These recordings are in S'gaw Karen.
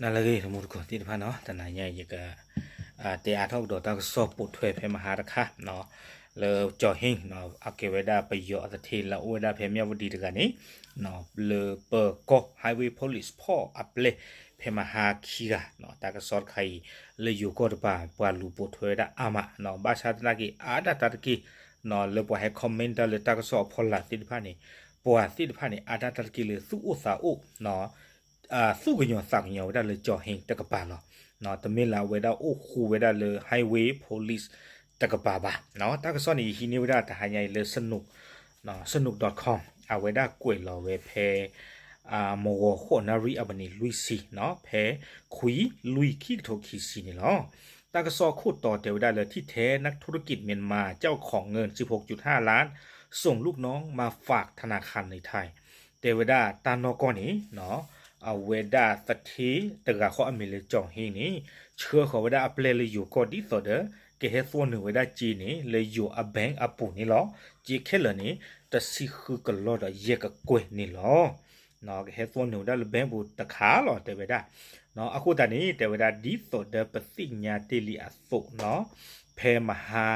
နၤလၢအဂ့ၤ တံၤသကိးသ့ၣ်တဖၣ်နီၤ, တနၤညါအံၤယက တဲအါထီၣ်ကဒီးတၢ်ကစီၣ်ပိာ်ထွဲဖဲမဟါတခါ လၢကၠီၤဟ့ၣ် အကဲဝဲဒၣ်ပယီၤအသထ့လၢအအိၣ်ဝဲဒၣ်ဖဲမၠၣ်ဝတံၤတဂၤန့ၣ် လၢပၢၤကီၢ် Highway Police ဖီၣ်အပျဲၢ် ဖဲမဟါခံဂၤ, တၢ်ကစီၣ်တခါအံၤ လၢယိၤကီၢ်တပၤ ပှၤလူၤပိာ်ထွဲဝဲဒၣ်အါမး, ဘၣ်ဆၣ်သနာ်က့ အါဒၣ်တၢ်တက့ၢ် လၢပှၤဟဲ comment တၢ်လၢတၢ်ကစီၣ်အဖီလာ်သ့ၣ်တဖၣ်န့ၣ် ပှၤသ့ၣ်တဖၣ်န့ၣ် အါဒၣ်တၢ်တက့ၢ်လၢသူၣ်အိၣ်သးအိၣ် သူၣ်ကညီၤသးကညီၤဝဲဒၣ်လၢကၠီၤဟ့ၣ်တကပၤလီၤ. တမ့ၢ်လၢအဝဲဒၣ်အိၣ်ဃူဝဲဒၣ်လၢ Highway Police တကပၤဘၣ်. တၢ်ကစီၣ်န့ၣ် ယဟံးန့ၢ်ဝဲဒၣ်တဟါညါအံၤလၢ Sanook dot com အဝဲဒၣ်ကွဲးလီၤဝဲဖဲ မဂီၤဃိးနၣ်ရံၣ်အပူၤန့ၣ် လွံၢ်ဆံ ဖဲခွံလွံၢ်ခံကထိခံဆံန့ၣ်လီၤ. တၢ်ကစီၣ်ခိၣ်တီတဲဝဲဒၣ်လၢ ที่แท้นักธุรกิจเมียนมาเจ้าของเงิน สิบหกจุดห้าล้าน ส่งลูกน้องมาฝากธนาคารในไทย တဲဝဲဒၣ်တၢ်နီၢ်ကီၢ်န့ၣ် အဝဲဒၣ်သထ့တဂၤဃီအမံၤလၢကၠီၤဟ့ၣ်န့ၣ် ဆှၢဃီၤဝဲဒၣ်အပျဲၢ်လၢယိၤကီၢ်ဒ်သိးဒီး ကဟဲသွီနုာ်ဝဲဒၣ်စ့န့ၣ် လၢယိၤအ bank အပူၤန့ၣ်လီၤ. စ့ခဲလၢာ်န့ၣ် တဆံဃုကလီၢ်ဒီးယဲၢ်ကကွဲၢ်န့ၣ်လီၤ. ကဟဲသွီနုာ်ဝဲဒၣ်လၢ bank ပူၤတခါလီၤ တဲဝဲဒၣ်. အဃိသတးန့ၣ် တဲဝဲဒၣ်ဒ်သိးဒီးပသ့ၣ်ညါတ့ၢ်လံအသိးနီၤ ဖဲမဟါ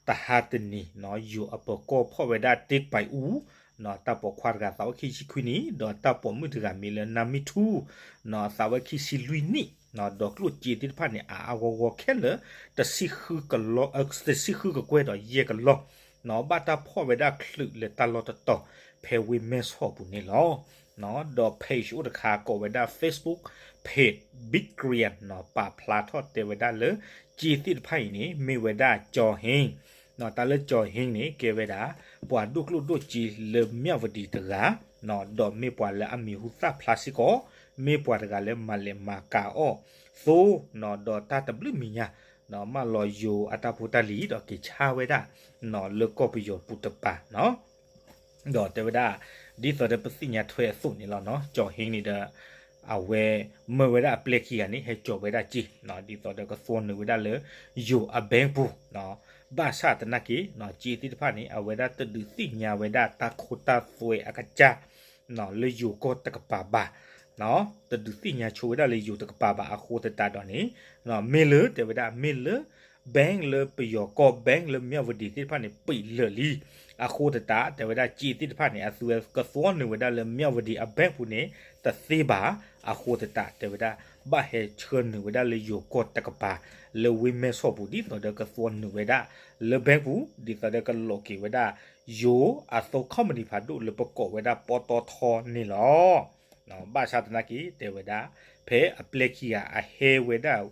တဟါတနံၤ ယိၤအပၢၤကီၢ်ဖီၣ်ဝဲဒၣ်တ့ပာ်အူ တၢ်ပိာ်ခွါတဂၤသးဝဲခံဆံခွံနံၣ် ဒီးတၢ်ပိာ်မုၣ်တဂၤမံၤလၢနါမံထူ သးဝဲခံဆံလွံၢ်နံၣ် ဒီးကျိၣ်စ့သ့ၣ်တဖၣ်န့ၣ် အါအါဂီၢ်ဂီၢ်ခဲလၢာ် တဆံဃုကကွဲၢ်ဒီးယဲၢ်ကလီၢ် ဘၣ်တၢ်ဖီၣ်ဝဲဒၣ်ချုးလၢတၢ်လီၢ်တတီၤ ဖဲဝ့ၢ်မဲၢ်ဆီးပူၤန့ၣ်လီၤ. ဒီး page အိၣ်တခါကိးဝဲဒၣ် Facebook page Big Green ပာ်ဖျါထီၣ်တဲဝဲဒၣ်လၢ စ့သ့ၣ်တဖၣ်အံၤန့ၣ် မ့ၢ်ဝဲဒၣ်ကၠီၤဟ့ၣ် တၢ်လၢကၠီၤဟ့ၣ်န့ၣ် ကဲဝဲဒၣ် ပှၤဒိၣ်ကျိၣ်ဒိၣ်စ့လၢမၠၣ်ဝတံၤတဂၤ ဒီးမ့ၢ်ပှၤလၢအမံၤဟူသၣ်ဖျါစ့ၢ်ကီး မ့ၢ်ပှၤတဂၤလၢမၤလဲၤမၤကၤအီၣ်သိ ဒီးတၢ်တဘျုးမံၤညါ မၢလီၤယိၤအတၢ်ဖိတၢ်လံၤ ဒီးက့ၤဆါဝဲဒၣ် လၢကီၢ်ပယီၤပူၤတပၤနီၤ ဒီးတဲဝဲဒၣ် ဒ်သိးဒီးပသ့ၣ်ညါထွဲအသိးန့ၣ်လီၤနီၤ ကၠီၤဟ့ၣ်န့ၣ်ဒီး အဝဲမၢဝဲဒၣ်အပျဲၢ်ခံဂၤန့ၣ် ဟဲစိာ်ဝဲဒၣ်စ့ ဒ်သိးဒီးကသွီနုာ်ဝဲဒၣ်လၢ ယိၤအ bank ပူၤ ဘၣ်ဆၣ်သနာ်က့ စ့သ့ၣ်တဖၣ်န့ၣ် အဝဲဒၣ်တဒုးသ့ၣ်ညါဝဲဒၣ်တၢ်ခိတၢ်သွဲအကစၢ် လၢယိၤကီၢ်တကပၤဘၣ် တဒုးသ့ၣ်ညါဆိဝဲဒၣ်လၢယိၤတကပၤဘၣ်အဃိသတးဒီးန့ၣ် မ့ၢ်လၢတဲဝဲဒၣ် မ့ၢ်လၢ bank လၢပယီၤကီၢ် bank လၢမၠၣ်ဝတံၤသ့ၣ်တဖၣ်န့ၣ် ပံးလၢာ်လံ အဃိသတး တဲဝဲဒၣ်စ့သ့ၣ်တဖၣ်န့ၣ် အသုဝဲကသွီနုာ်ဝဲဒၣ်လၢမၠၣ်ဝတံၤအ bank ပူၤန့ၣ် တသ့ဘၣ် အဃိသတး တဲဝဲဒၣ် ဘၣ်ဟဲဆှၢနုာ်ဝဲဒၣ်လၢယိၤကီၢ်တကပၤ လၢဝ့ၢ်မဲၢ်ဆီးပူၤ ဒ်သိးဒီးကသွီနုာ်ဝဲဒၣ်လၢ bank ပူၤ ဒ်သိးဒီးကလိးက့ၤဝဲဒၣ် ယိၤအသိ company ဖးဒိၣ်လၢပကိးဝဲဒၣ်ပီတီထီန့ၣ်လီၤ. ဘၣ်ဆၣ်သနာ်က့ တဲဝဲဒၣ် ဖဲအပျဲၢ်ခံဂၤအဟဲဝဲဒၣ်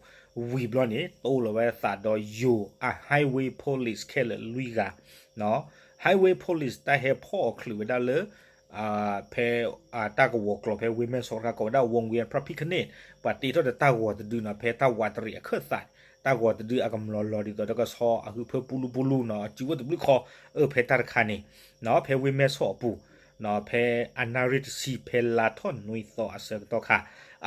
ဝံၤဘျီန့ၣ် တိလီၤဝဲသးဒီးယိၤအ highway police ခဲလၢာ်လွံၢ်ဂၤ highway police တၢ်ဟဲဖီၣ်အီၤချုးဝဲဒၣ်လၢ ဖဲ တၢ်ကဝီၤကျိၤဖဲဝ့ၢ်မဲၢ်ဆီးတခါ ကိးဝဲဒၣ် ဝူဝ်းဝံယၣ် ပြၣ်ဖံးခန့ၣ် ပှၤတ့ထီၣ်ဒီးတၢ်ဂီၤတဒုနီၤ ဖဲတၢ်ဝးတရံးအခၢၣ်သး တၢ်ဂီၤတဒုအကမျီၤလီၤ ဒ်သိးဒီးကဆီအဟုးဖၢပူလူပူလူနီၤ စုဝဲတဘျုးခီ အၢ ဖဲတၢ်တခါန့ၣ် ဖဲဝ့ၢ်မဲၢ်ဆီးအပူၤ ဖဲအနၣ်ရံၣ်တဆံ ဖဲလါထီၣ်နွံသီအဆၢကတီၢ်ခါ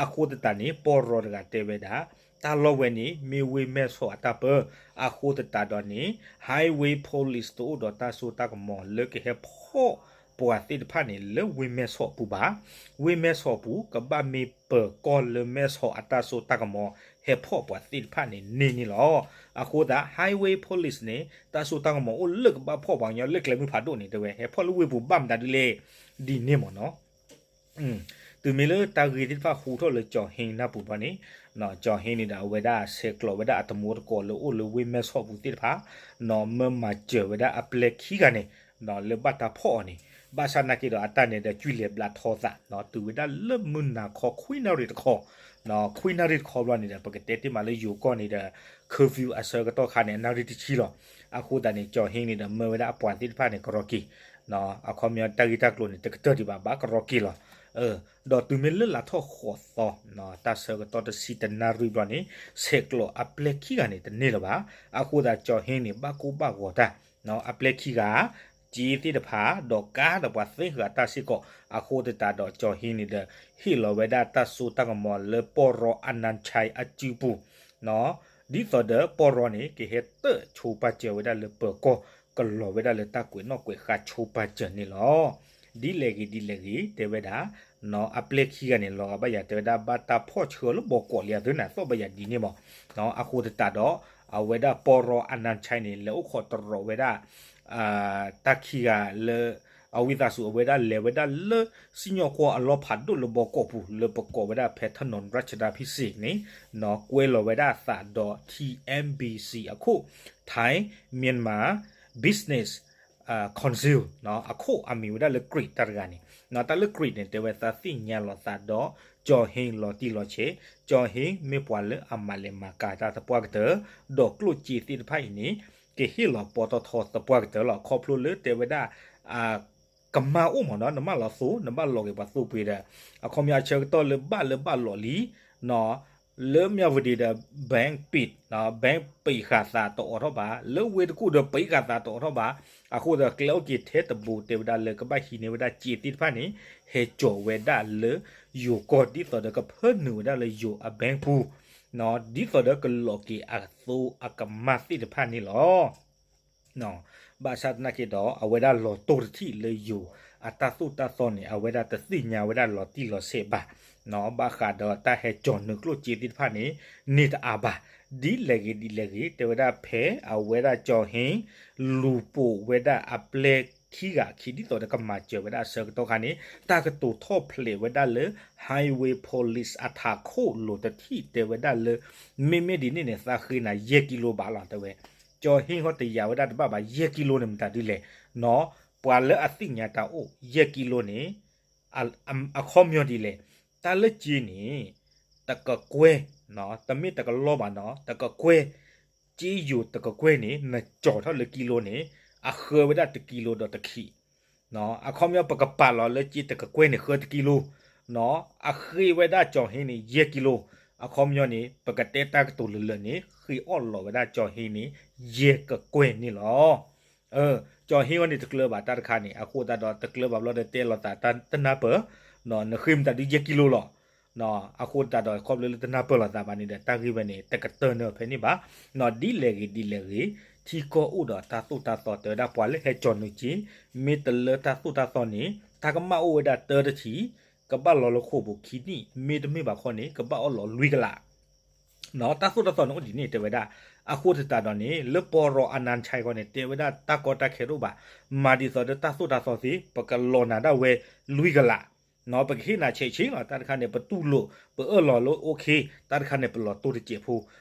အဃိသတးန့ၣ် ပီၢ်ရီတဂၤတဲဝဲဒၣ် တၢ်လီၢ်ဝဲန့ၣ် မ့ၢ်ဝ့ၢ်မဲၢ်ဆီးအတၢ်ပၢ အဃိသတးဒီးန့ၣ် highway police တအိၣ်ဒီးတၢ်စိတၢ်ကမီၤလၢကဟဲဖီၣ်ပှၤသ့ၣ်တဖၣ်န့ၣ် လၢဝ့ၢ်မဲၢ်ဆီးအပူၤဘၣ်. ဝ့ၢ်မဲၢ်ဆီးအပူၤ ကဘၣ်မ့ၢ်ပၢၤကီၢ်လၢမဲၢ်ဆီးအတၢ်စိတၢ်ကမီၤ ဟဲဖီၣ်ပှၤသ့ၣ်တဖၣ်န့ၣ်န့ၢ်န့ၣ်လီၤ. အဃိသတး highway police န့ၣ် တၢ်စိတၢ်ကမီၤအိၣ်လၢကဘၣ်ဖီၣ်ပှၤကညီလၢကျဲမုၢ်ဖးဒိၣ်န့ၣ် တဲဝဲ ဟဲဖီၣ်လၢဝ့ၢ်ပူၤဘၣ်မတၤဒ်လဲၣ် ဒ်န့ၣ်မ့ၢ်နီၤ တုၤမ့ၢ်လၢတၢ်ဂ့ၢ်သ့ၣ်တဖၣ်ဟူထီၣ်လၢကၠီၤဟ့ၣ်နၢ်ပူၤဘျီန့ၣ် ကၠီၤဟ့ၣ်န့ၣ်ဒီး အဝဲဒၣ်ဆဲးကျိးဝဲဒၣ်အတံၤသကိးလၢအိၣ်လၢဝ့ၢ်မဲၢ်ဆီးပူၤသ့ၣ်တဖၣ် မၢမၤစၢၤဝဲဒၣ်အပျဲၢ်ခံဂၤန့ၣ် လၢဘၣ်တၢ်ဖီၣ်အီၤန့ၣ် ဘၣ်ဆၣ်သနာ်က့ဒီးအတၢ်န့ၣ်ဒီး ကွံာ်လဲၤဘျးထီသး တုၤဝဲဒၣ်လၢမုၢ်နၤခီခွံနၣ်ရံၣ်တခီ ခွံနၣ်ရံၣ်တခီဘျီန့ၣ်ဒီး ပကတဲတ့ၢ်မးလၢယိၤကီၢ်န့ၣ်ဒီး curfew အဆၢကတီၢ်ခါန့ၣ် အနၣ်ရံၣ်တဆံလီၤ. အဃိသတးန့ၣ် ကၠီၤဟ့ၣ်န့ၣ်ဒီး မၢဝဲဒၣ်အပှၤသ့ၣ်တဖၣ်န့ၣ် ကရီက့ၤ အခီပညီတၢ်ဂ့ၢ်တၢ်ကျိၤန့ၣ် တကတၢၢ်ဒံးဘၣ် ဘၣ်ကရီက့ၤလီၤ. ဒီးတုၤမ့ၢ်လၢလါထီၣ်ဃိးသီ တၢ်ဆၢကတီၢ်တဆံတနၣ်ရံၣ်ဘျီန့ၣ် ဆဲးကျိးအပျဲၢ်ခံဂၤန့ၣ် တန့ၢ်လၢၤဘၣ်. အဃိသတး ကၠီၤဟ့ၣ်န့ၣ် ဘၣ်ကိၢ်ဘၣ်ဂီၤတၢ် အပျဲၢ်ခံဂၤ စ့သ့ၣ်တဖၣ် ဒီးကါဒီးပှၤသ့ၣ်ဃာ်တၢ်စ့ၢ်ကီး အဃိသတးဒီး ကၠီၤဟ့ၣ်န့ၣ်ဒီး ဟ့ၣ်လီၤဝဲဒၣ်တၢ်စိတၢ်ကမီၤလၢပီၢ်ရီအနါဆဲအစုပူၤ ဒ်သိးဒီးပီၢ်ရီန့ၣ် ကဟဲတၢၣ်ဆိပာ်စၢၤဝဲဒၣ်လၢပၢၤကီၢ် ကလီၤဝဲဒၣ်လၢတၢ်ကွဲးနီၣ်ကွဲးဃါဆိပာ်စၢၤန့ၣ်လီၤ. ဒ်လဲၣ်ဂ့ၤဒ်လဲၣ်ဂ့ၤ တဲဝဲဒၣ် အပျဲၢ်ခံဂၤန့ၣ် လီၤဂာ်ဘၣ်ယၤ တဲဝဲဒၣ် ဘၣ်တၢ်ဖီၣ်ဆှၢလၢဘီကီးလံအသိးန့ၣ် အသီၣ်ဘၣ်ယၤဒ်န့ၣ်မး. အဃိသတးဒီး အဝဲဒၣ်ပီရီအနါဆဲန့ၣ် လဲၤအိၣ်ခိးတရီးဝဲဒၣ် တၢ်ခံဂၤလၢ အဝံသးစူၤ အဝဲဒၣ်လဲၤဝဲဒၣ်လၢ စံၣ်ညီၣ်ကွီၢ်အလီၢ်ဖးဒိၣ်လၢဘီကီးပူၤ လၢပကိးဝဲဒၣ်ဖဲထနီၣ်ရၢၡဒၣ်ဖံစ့ၣ်န့ၣ် ကွဲလီၤဝဲဒၣ်အသးဒီး ထံ အမ် ဘံ စံၣ် အခိၣ် Thai Myanmar Business Council အခိၣ်အမံၤဝဲဒၣ်လၢ Greg တၢ်တဂၤန့ၣ် တၢ်လၢ Greg န့ၣ် တဲဝဲသးသ့ၣ်ညါလီၤသးဒီး ကၠီၤဟ့လီၤတံၢ်လီၤဆဲး, ကၠီၤဟ့မ့ၢ်ပှၤလၢအမၤလဲၤမၤကၤတၢ်သပှၢ်ကတၢၢ်, ဒီးကျိၣ်စ့သ့ၣ်တဖၣ်အံၤန့ၣ် ကဟ့ၣ်လီၤပီတီထီသပှၢ်ကတၢၢ်လီၤ. ခီဖျိလၢတဲဝဲဒၣ် ကမၢ်အိၣ်မးနီၤ နဘၣ်လီၤသိ နဘၣ်လီၤက့ၤပှၤသိပှ့ၤဒီး အခီပညီအဆၢကတီၢ်လၢဘၣ်လၢဘၣ်လီၤလံ လၢမၠၣ်ဝတံၤဒီး bank ပံး bank ပံးဃာ်သးတအိးထီၣ်ဘၣ်, လၢဝ့ၢ်တကူၣ်ဒီးပံးဃာ်သးတအိးထီၣ်ဘၣ်. အဃိဒီးကျဲအိၣ်က့ၤထဲတဘိ တဲဝဲဒၣ်လၢကဘၣ်ဟံးန့ၢ်ဝဲဒၣ်စ့သ့ၣ်တဖၣ်န့ၣ် ဟဲကၠီၤဝဲဒၣ်လၢယိၤကီၢ် ဒ်သိးဒီးကဖၢနုာ်ဝဲဒၣ်လၢယိၤအ bank ပူၤ ဒ်သိးဒီးကလီၤက့ၤအသိအကမၢ်သ့ၣ်တဖၣ်န့ၣ်လီၤ. ဘၣ်ဆၣ်သနာ်က့ဒီး အဝဲဒၣ်လီၤတိၢ်တထံၣ်လၢယိၤအတၢ်သိၣ်တၢ်သီန့ၣ် အဝဲဒၣ်တသ့ၣ်ညါဝဲဒၣ်လီၤတံၢ်လီၤဆဲးဘၣ်. ဘၣ်ဃးဒီးတၢ်ဟဲကၠီၤနုာ်ကျိၣ်စ့သ့ၣ်တဖၣ်န့ၣ် န့ၢ်တအါဘၣ်. ဒ်လဲၣ်ဂ့ၤဒ်လဲၣ်ဂ့ၤ တဲဝဲဒၣ်ဖဲအဝဲဒၣ်ကၠီၤဟ့ လူၤပိာ်ဝဲဒၣ်အပျဲၢ်ခံဂၤအခံ ဒ်သိးဒီးကမၤစၢၤဝဲဒၣ်အဆၢကတီၢ်ခါန့ၣ် တၢ်ကတိၤထီၣ်ဖျဲးဝဲဒၣ်လၢ Highway Police အထးခိၣ်လိၤတထံၣ် တဲဝဲဒၣ်လၢ မ့မ့ၢ်ဒ်န့ၣ်န့ၣ် သးဃ့နၤယဲၢ်ကံလိဘၣ်လီၤ တဲဝဲ. ကၠီၤဟ့ဟီတယာ်ဝဲဒၣ်တဘၣ်ဘၣ် ယဲၢ်ကံလိန့ၣ် မတၤဒ်လဲၣ်နီၤ. ပှၤလၢအသ့ၣ်ညါတၢ်အိၣ် ယဲၢ်ကံလိန့ၣ် အခီပညီဒ်လဲၣ်, တၢ်လၢစ့န့ၣ် တကကွဲၢ်, တမ့ၢ်တကလီၢ်ဘၣ်နီၤ, တကကွဲၢ်, စ့ယိၤတကကွဲၢ်န့ၣ် နကၠီၤထီၣ်လၢကံလိန့ၣ် အဃၢဝဲဒၣ်တကံလိဒီးတခံး. အခီပညီပကပာ်လီၤလၢစ့တကကွဲၢ်န့ၣ် ဃၢတကံလိ, အဃ့ဝဲဒၣ်ကၠီၤဟ့န့ၣ် ယဲၢ်ကံလိ. အခီပညီန့ၣ် ပကတဲတၢ်ကတိၤလၢာ်လၢာ်န့ၣ် ဃ့အီၣ်လီၤဝဲဒၣ်ကၠီၤဟ့န့ၣ် ယဲၢ်ကကွဲၢ်န့ၣ်လီၤ. ကၠီၤဟ့အီၤန့ၣ်တကျၢၤဘၣ်တၢ်တခါန့ၣ် အဃိသတးဒီးတကျၢၤဘၣ်ဘျီဒီးတဲလိာ်သးတနၢ်ပၢၢ်, နဃ့မတၤဒုယဲၢ်ကံလိလီၤ. အဃိသတးဒီးခီဖျိလၢတနၢ်ပၢၢ်လိာ်သးဘၣ်န့ၣ်ဒီး တၢ်ဂ့ၢ်ဝဲန့ၣ် တကတၢၢ်န့ၢ်ဖဲန့ၣ်ဘၣ်. ဒ်လဲၣ်ဂ့ၤဒ်လဲၣ်ဂ့ၤ ထံကီၢ်အိၣ်ဒီးတၢ်သိၣ်တၢ်သီ တဲဝဲဒၣ်ပှၤလၢဟဲကၠီၤနုာ်စ့ မ့ၢ်တလၢတၢ်သိၣ်တၢ်သီန့ၣ် တၢ်ကမၣ်အိၣ်ဝဲဒၣ်တၢတထံး, ကဘၣ်လီၤလၢဃိာ်ပူၤခံနံၣ်, မ့တမ့ၢ်ဘၣ်ခီန့ၣ် ကဘၣ်အီၣ်လီၤလွံၢ်ကလး တၢ်သိၣ်တၢ်သီန့ၣ်အိၣ်ဒ်န့ၣ်တဲဝဲဒၣ်. အဃိသတးဒီးန့ၣ် လၢပီရီအနါဆဲဃီန့ၣ် တဲဝဲဒၣ်တၢ်ကီတၢ်ခဲတအိၣ်ဘၣ်, မၤဒ်သိးဒီးတၢ်သိၣ်တၢ်သီသ့ ပကလီၤနၤဒၣ်ဝဲလွံၢ်ကလး, ပကဟ့ၣ်နၤဆဲးဆ့လီၤ. တၢ်တခါန့ၣ် ပတူၢ်လိာ် ပအၢၣ်လီၤလၢ okay, တၢ်တခါန့ၣ် ပလီၤတိၢ်တစဲးဖိ,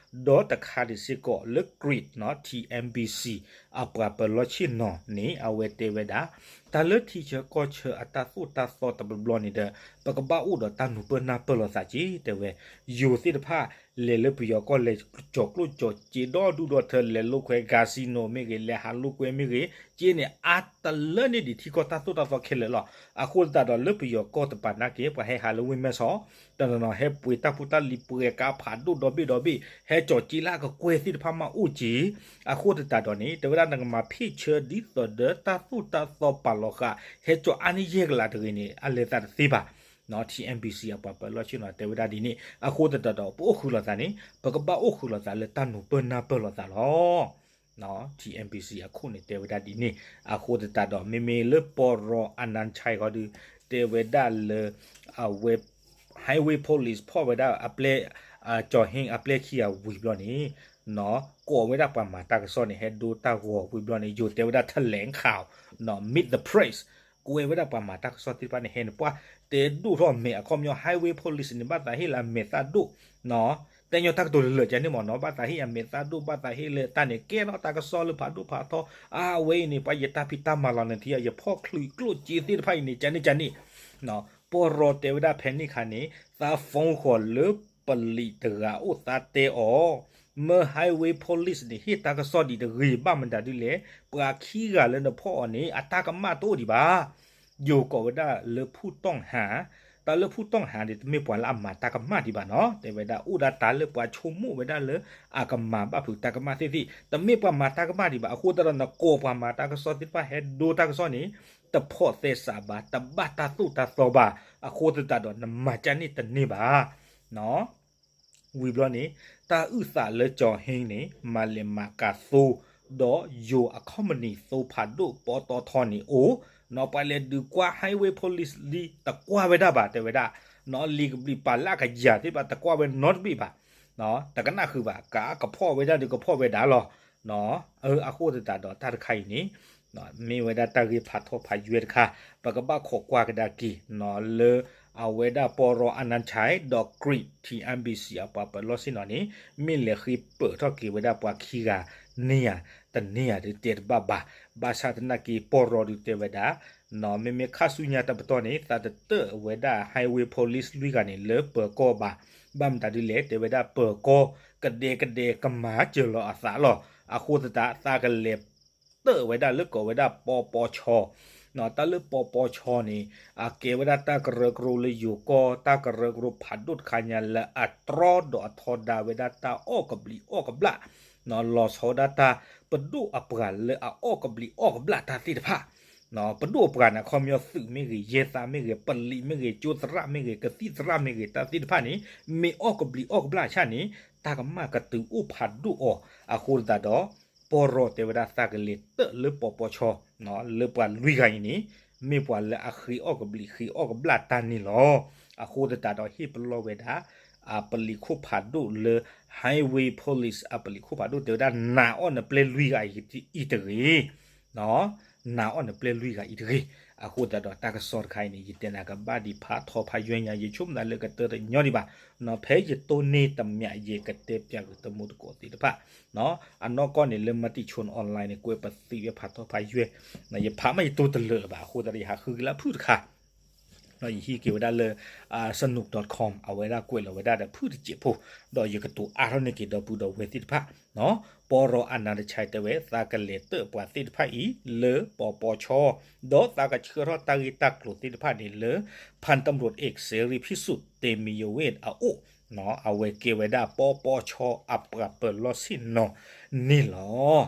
ဒီးတခါဒံးစ့ၢ်ကီးလၢ Greg နီၤ ထံ အမ် ဘံ စံၣ် အပှၤပၢၤလီၢ်ဆ့ၣ်နီၤန့ၣ် အဝဲတဲဝဲဒၣ် တၢ်လၢထံဆၢကီၢ်ဆၢအတၢ်သိၣ်တၢ်သီတဘျီဘျီန့ၣ်ဒီး ပကဘၣ်အိၣ်ဒီးတၢ်နုာ်ပၢၢ်နၢ်ပၢၢ်လိာ်သးက့ တဲဝဲ. ယိၤသ့ၣ်တဖၣ် လဲၤလၢပယီၤကီၢ်လဲၤကၠီၤကျိၣ်ကၠီၤစ့ဒီဒူၣ်ဒီထၢ လဲၤလိာ်ကွဲ casino မ့ၢ်ဂ့ၤ လဲၤဟးလိာ်ကွဲမ့ၢ်ဂ့ၤ စ့န့ၣ် အါတလၢန့ၢ်ဒံးထံကီၢ်တၢ်သိၣ်တၢ်သီခဲလၢာ်လီၤ. အဃိသတးဒီးလၢပယီၤကီၢ်တပၤနာ်က့ ပှၤဟဲဟးလၢဝ့ၢ်မဲၢ်ဆီး တနီၤနီၤဟဲပှ့ၤတၢ်ဖိတၢ်လံၤပှဲၤကါဖးဒိၣ်ဒီဘ့ၣ်ဒီဘ့ၣ် ဟဲကၠီၤစ့လၢအကကွဲၢ်သ့ၣ်တဖၣ်မးအိၣ်က့. အဃိသတးဒီးန့ၣ် တဲဝဲဒၣ်နကမၤဖ့ၣ်ဆၢဒ်သိးဒီးတၢ်သိၣ်တၢ်သီပာ်လီၤဃာ် ဟဲကၠီၤအါန့ၢ်ယဲၢ်ကလးတဂ့ၤန့ၣ် အလဲၤသးတသ့ဘၣ် ထံ အမ် ဘံ စံၣ် အပှၤပၢၤလီၢ်ဆ့ၣ်နီၤတဲဝဲဒၣ်ဒ်န့ၣ်. အဃိသတးဒီး ပအိၣ်ဃုာ်လိာ်သးန့ၣ် ပကဘၣ်အိၣ်ဃုာ်လိာ်သးလၢတၢ်နုာ်ပၢၢ်နၢ်ပၢၢ်လိာ်သးလီၤ. ထံ အမ် ဘံ စံၣ် အခိၣ်န့ၣ်တဲဝဲဒၣ်ဒ်န့ၣ်. အဃိသတးဒီး မ့မ့ၢ်လၢပီရီအနါဆဲဃီဒီး တဲဝဲဒၣ်လၢ အဝဲ Highway Police ဖီၣ်ဝဲဒၣ်အပျဲၢ် ကၠီၤဟ့အပျဲၢ်ခံဂၤဝံၤဘျီန့ၣ် ကိးဝဲဒၣ်ပှၤမၤတၢ်ကစီၣ်န့ၣ် ဟဲဒိတၢ်ဂီၤဝံၤဘျီန့ၣ် ယိၤတဲဝဲဒၣ် ထလဲၤခး meet the press ကွဲဝဲဒၣ်ပှၤမၤတၢ်ကစီၣ်သ့ၣ်တဖၣ်န့ၣ် ဟဲန့ၣ်ပှၢ် တဲဒိၣ်ထီၣ်မဲာ် အခီပညီ Highway Police န့ၣ် ဘၣ်သးဟ့ၣ်လၢအမဲာ်သၣ်ဒိၣ် တဲညီတၢ်ကတိၤလၢာ်လၢာ်ကန့ၣ်မ့ၢ်နီၤ ဘၣ်သးဟ့ၣ်အမဲာ်သၣ်ဒိၣ် ဘၣ်သးဟ့ၣ်လၢတၢ်န့ၣ် ကဲထီၣ်တၢ်ကစီၣ်လၢဖးဒိၣ်ဖးထီ အဝဲအံၤန့ၣ် ပှၤယတၢ်ဖံးတၢ်မၤလီၤနထံ ယဖီၣ်ချုးကျိၣ်စ့သ့ၣ်တဖၣ်အံၤန့ၣ် ကန့ၣ်ကန့ၣ် ပီရီတဲဝဲဒၣ်ဖဲန့ၣ်ခါန့ၣ် သးဖီဃီၤလၢပလံးတဂၤအိၣ်သးတဲအီၤ မၢ Highway Police န့ၣ် ဟ့ၣ်တၢ်ကစီၣ်ဒံးတဂ့ၤ ဘၣ်မတၤဒ်လဲၣ် ပှၤခံဂၤလၢနဖီၣ်အီၤန့ၣ် အတၢ်ကမၣ်တအိၣ်ဒံးဘၣ် ယိၤကိးဝဲဒၣ်လၢဖူၣ်တီၣ်ဟၣ်, တၢ်လၢဖူၣ်တီၣ်ဟၣ်န့ၣ် တမ့ၢ်ပှၤလၢအမၤတၢ်ကမၣ်ဒံးဘၣ်နီၤ တဲဝဲဒၣ်အိၣ်ဒၣ်တၢ်လၢပှၤဆိကမိၣ်ဝဲဒၣ်လၢ အကမၤဘၣ်ဖုးတၢ်ကမၣ်သ့ၣ်သ့ၣ် တမ့ၢ်ပှၤမၤတၢ်ကမၣ်ဒံးဘၣ် အဃိသတးဒီးနကိးပှၤမၤတၢ်ကစီၣ်သ့ၣ်တဖၣ်ဟဲဒိတၢ်ကစီၣ်န့ၣ် တဖီၣ်သဲစးဘၣ် တဘၣ်တၢ်သိၣ်တၢ်သီဘၣ် အဃိသတးဒီးနမၤကန့ၣ်တန့ၢ်ဘၣ် ဝံၤဘျီန့ၣ် တၢ်အုၣ်သးလၢကၠီၤဟ့န့ၣ် မၤလဲၤမၤကၤသိ ဒီးယိၤအခီပနံၣ်သိဖးဒိၣ်ပီတီထီန့ၣ်အိၣ် ပှၤလဲၤဒုးကွၢ် Highway Police လံ တကွၢ်ဝဲဒၣ်ဘၣ် တဲဝဲဒၣ်, လံာ်ကဘျံးပာ်လၢအကယၤသ့ၣ်တဖၣ် တကွၢ်ဝဲနီတဘ့ၣ်ဘၣ်, တကနၣ်ဃုာ်ဘၣ်, ကကဖီၣ်ဝဲဒၣ်ဒီးကဖီၣ်ဝဲဒၣ်လီၤ. အဃိသတးဒီးတၢ်တခါအံၤန့ၣ် မ့ၢ်ဝဲဒၣ်တၢ်ဂ့ၢ်ဖးထီဖးယွဲၢ်တခါ, ပကဘၣ်ခိးကွၢ်ကဒါက့ၤ လၢအဝဲဒၣ်ပီရီ အနၣ်ဆဲ ဒီး Great TNBC အပှၤပၢၤလီၢ်ဆ့ၣ်နီၤန့ၣ် မ့ၢ်လဲၤဃ့ပၢၤထီၣ်က့ၤဝဲဒၣ်ပှၤခံဂၤန့ၣ်ဧါ တန့ၢ်ဧါဒုးတဲတဘၣ်ဘၣ်. ဘၣ်ဆၣ်သနာ်က့ ပီရီဒုးတဲဝဲဒၣ် မ့မ့ၢ်ခါဆူညါတပတီၢ်န့ၣ် သးတတၢၢ်ဝဲဒၣ် Highway Police လွံၢ်ဂၤန့ၣ် လၢပၢၤကီၢ်ဘၣ်. ဘၣ်မတၤဒ်လဲၣ် တဲဝဲဒၣ်ပၢၤကီၢ် ကဒဲကဒဲကမၤစၢၤလီၤအသးလီၤ. အဃိသတး သးကလဲၤတၢၢ်ဝဲဒၣ်လၢကိးဝဲဒၣ် ပီပီဆီ, တၢ်လၢ ပီပီဆီ န့ၣ် အကဲဝဲဒၣ်တၢ်ကရၢကရိလၢယိၤကီၢ် တၢ်ကရၢကရိဖးဒိၣ်တခါညါလၢအတြီဒီးအထီဒါဝဲဒၣ်တၢ်အီၣ်ကဘျံးအီၣ်ကဘျၣ် လီၤဆီဒၣ်တၢ်ပဒိၣ်အပှၤလၢအအီၣ်ကဘျံးအီၣ်ကဘျၣ်တၢ်သ့ၣ်တဖၣ်, ပဒိၣ်အပှၤန့ၣ် အခီပညီသုးမ့ၢ်ဂ့ၤ ယဲၢ်သးမ့ၢ်ဂ့ၤ ပလံးမ့ၢ်ဂ့ၤ ကၠိသရၣ်မ့ၢ်ဂ့ၤ ကသံၣ်သရၣ်မ့ၢ်ဂ့ၤ တၢ်သ့ၣ်တဖၣ်န့ၣ် မ့ၢ်အီၣ်ကဘျံးအီၣ်ကဘျၣ်အဆၣ်န့ၣ် တၢ်ကမၣ်ကတုၤအိၣ်ဖးဒိၣ်အီၤ. အဃိသတးဒီး ပီရီတဲဝဲဒၣ်သးကလဲၤတၢၢ်လၢပီပီဆီ လၢပှၤလွံၢ်ဂၤအံၤန့ၣ် မ့ၢ်ပှၤလၢအဃ့အီၣ်ကဘျံးဃ့အီၣ်ကဘျၣ်တၢ်န့ၣ်လီၤ. အဃိသတးဒီးဟ့ၣ်ပလီၢ်ဝဲဒၣ် အပလံးခိၣ်ဖးဒိၣ်လၢ Highway Police အပလံးခိၣ်ဖးဒိၣ်တဲဝဲဒၣ် နာ်အီၣ်နပျဲၢ်လွံၢ်ဂၤအံၤတဂ့ၤ နာ်အီၣ်နပျဲၢ်လွံၢ်ဂၤအံၤတဂ့ၤ. အဃိသတးဒီးတၢ်ကစီၣ်တခါအံၤန့ၣ် ယတဲနၤကဘၣ်ဒံးဖးထီဖးယွဲၢ်ညါ ယဆိကမိၣ်သးလၢကတၢၢ်တညီဒံးဘၣ်. ဖဲယတိၢ်န့ၢ်တမံၤယဲၢ် ကတဲပျးဂ့ၤတမူတကိးသ့ၣ်တဖၣ် အနီၢ်ကီၢ်န့ၣ်လၢ Matichon Online န့ၣ် ကွဲးပသံးဝဲဖးထီဖးယွဲၢ်, ယဖးမ့ၢ်ယတိၢ်တလၢာ်လၢၤဘၣ် အဃိသတးဒီးယဟးဃုက့ၤလၢအဖုၣ်တခါ ယဟံးက့ၤဝဲဒၣ်လၢ snook dot com အဝဲဒၣ်ကွဲးလီၤဝဲဒၣ်ဒီးဖုၣ်တစဲးဖိ, ဒီးယကတိၤအါထီၣ်န့ၢ်က့ၤဒီပုၢ်ဒီဝဲၢ်သ့ၣ်တဖၣ်, ပီရီအနၢ်တဆဲတဲဝဲ သးကလဲၤတၢၢ်ပှၤသ့ၣ်တဖၣ်အံၤ လၢပီပီဆီ, ဒီးသးကဆှၢထီၣ်တၢ်ဂ့ၢ်တၢ်ကျိၤသ့ၣ်တဖၣ်န့ၣ်လၢ ဖၣ်တံရူး เอกเสรีพิสุทธิ์ เตมียเวท အအိၣ်, အဝဲကဲဝဲဒၣ်ပီပီဆီ အပှၤပၢၤလီၢ်ဆ့ၣ်နီၤန့ၣ်လီၤ.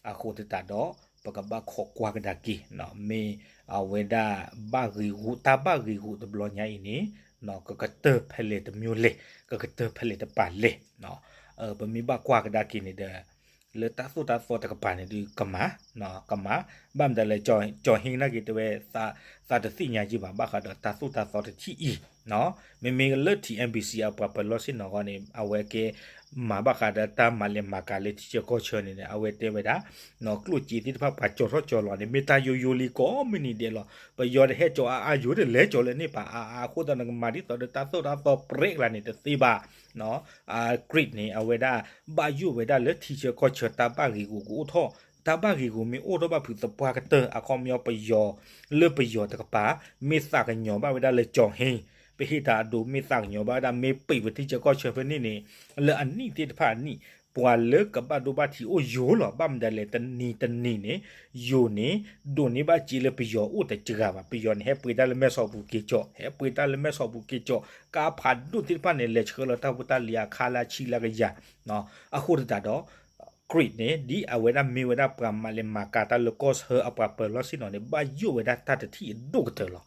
အဃိသတးဒီး ပကဘၣ်ခိးကွၢ်ကဒါက့ၤ မ့ၢ်အဝဲဒၣ်ဘၣ်ဂ့ၤဂူာ် တၢ်ဘၣ်ဂ့ၤဂူာ်တဘျီညါအံၤန့ၣ် ကကတၢၢ်ဖဲလဲၣ်တမံၤလဲၣ် ကကတၢၢ်ဖဲလဲၣ်တပၤလဲၣ်, ပမ့ၢ်ဘၣ်ကွၢ်ကဒါက့ၤန့ၣ်ဒီး လၢတၢ်သိၣ်တၢ်သီတကပၤန့ၣ်ဒုးကမၤ, ကမၤ, ဘၣ်မတၤလဲၣ် ကၠီၤဟ့ၣ်နာ်က့ၤတဲဝဲ သးတသ့ၣ်ညါယံာ်ဘၣ် ဘၣ်ဃးဒီးတၢ်သိၣ်တၢ်သီတထံၣ်အံၤ, မ့မ့ၢ်လၢ T N B C အပှၤပၢၤလီၢ်ဆ့ၣ်နီၤအဂီၢ်န့ၣ် အဝဲကဲ မၤဘၣ်ဃးဒီးတၢ်မၤလဲၤမၤကၤလၢထံဆၢကီၢ်ဆၢန့ၣ် အဝဲတဲဝဲဒၣ် ကျိၣ်စ့သ့ၣ်တဖၣ်ပှၤကၠီၤထီၣ်ကၠီၤလီၤန့ၣ် မ့ၢ်တၢ်ယိယိလံကိးမုၢ်နံၤဒဲးလီၤ. ပယီၤတဟဲကၠီၤအါအါယိာ်တလဲၤကၠီၤလၢန့ၣ်ပၤအါအါအဃိသတး နကမၤဒ်သိးဒီးတၢ်သိၣ်တၢ်သီပြဲးကျါန့ၣ်တသ့ဘၣ်. Great န့ၣ် အဝဲဒၣ် ဘၣ်ယိၣ်ဝဲဒၣ်လၢထံဆၢကီၢ်ဆၢတၢ်ဘၣ်ဂ့ၤဂူာ်ကအိၣ်ထီၣ်, တၢ်ဘၣ်ဂ့ၤဂူာ်မ့ၢ်အိၣ်ထီၣ်ဘၣ်ဖုးသပှၢ်ကတၢၢ် အခီပညီပယီၤ လၢပယီၤတကပၤ မ့ၢ်သးကညီၤဘၣ်ဝဲဒၣ်လၢကၠီၤဟ့ၣ်, ပဟ့ၣ်တၢ်အဒိ မ့ၢ်သးကညီၤဘၣ်ဝဲဒၣ် မ့ၢ်ပံးဝဲထံဆၢကီၢ်ဆၢဖဲန့ၣ်န့ၣ် လၢအနံၣ်သ့ၣ်တဖၣ်အနံၣ် ပှၤလၢကဘၣ်ဒိဘၣ်ထံးအိၣ်ယိာ်လီၤ. ဘၣ်မတၤလဲၣ် တနံၤတနံၤန့ၣ် ယိာ်န့ၣ် ဒိးန့ၢ်ဘၣ်စ့လၢပယီၤအိၣ်တစှၤဘၣ်. ပယီၤန့ၣ် ဟဲပှ့ၤတၢ်လၢမဲၢ်ဆီးပူၤက့ၤကၠီၤ ဟဲပှ့ၤတၢ်လၢမဲၢ်ဆီးပူၤက့ၤကၠီၤ ကါဖးဒိၣ်သ့ၣ်တဖၣ်န့ၣ် လဲၤဆှၢလီၤတၢ်ဖိတၢ်လံၤအခါလၢအဆံလၢကယၤ. အဃိသတးဒီး Great န့ၣ် ဒ်အဝဲဒၣ်မ့ၢ်ဝဲဒၣ်ပှၤမၤလဲၤမၤကၤတၢ်လၢကီၢ်ဆၢအပှၤပၢၤလီၢ်ဆ့ၣ်နီၤန့ၣ် ဘၣ်ယိၣ်ဝဲဒၣ်တၢ်တထံၣ်အဒိၣ်ကတၢၢ်လီၤ.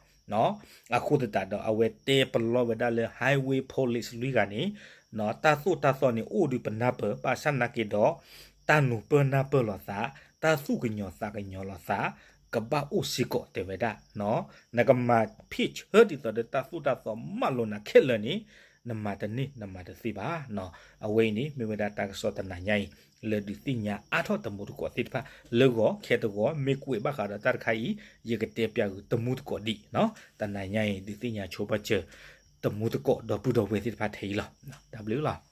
အဃိသတးဒီး အဝဲတဲပလီၢ်ဝဲဒၣ်လၢ Highway Police လွံၢ်ဂၤန့ၣ် တၢ်သိၣ်တၢ်သီန့ၣ်အိၣ်ဒုးပနၢ်ပၢၢ် ဘၣ်ဆၣ်သနာ်က့ဒီး တၢ်နူၤပၢၢ်နၢ်ပၢၢ်လိာ်သး တၢ်သူၣ်ကညီၤသးကညီၤလိာ်သး ကဘၣ်အိၣ်စ့ၢ်ကီးတဲဝဲဒၣ်. နကမၤဖ့ၣ်ဆၢဒ်သိးဒီးတၢ်သိၣ်တၢ်သီမၢလိာ်နၤခဲလၢာ်န့ၣ် နမၤတန့ၢ်နမၤတသ့ဘၣ်. အဝဲအံၤန့ၣ် မ့ၢ်ဝဲဒၣ်တၢ်ကစီၣ်တနၤညါအံၤ လၢဒုးသ့ၣ်ညါအါထီၣ်တမူတကိးသ့ၣ်တဖၣ် လၢဂီၤခဲတဂီၤ မ့ၢ်ကွဲးဘၣ်ဃးဒီးတၢ်တခါအံၤ ယကတဲပျးဂုာ်တမူတကိးဒံး. တနၤညါအံၤ ဒုးသ့ၣ်ညါဆိပာ်စၢၤ တမူတကိးဒီပုၢ်ဒီဝဲၢ်သ့ၣ်တဖၣ်ထဲအံၤလီၤ. တၢ်ဘျုးလီၤ.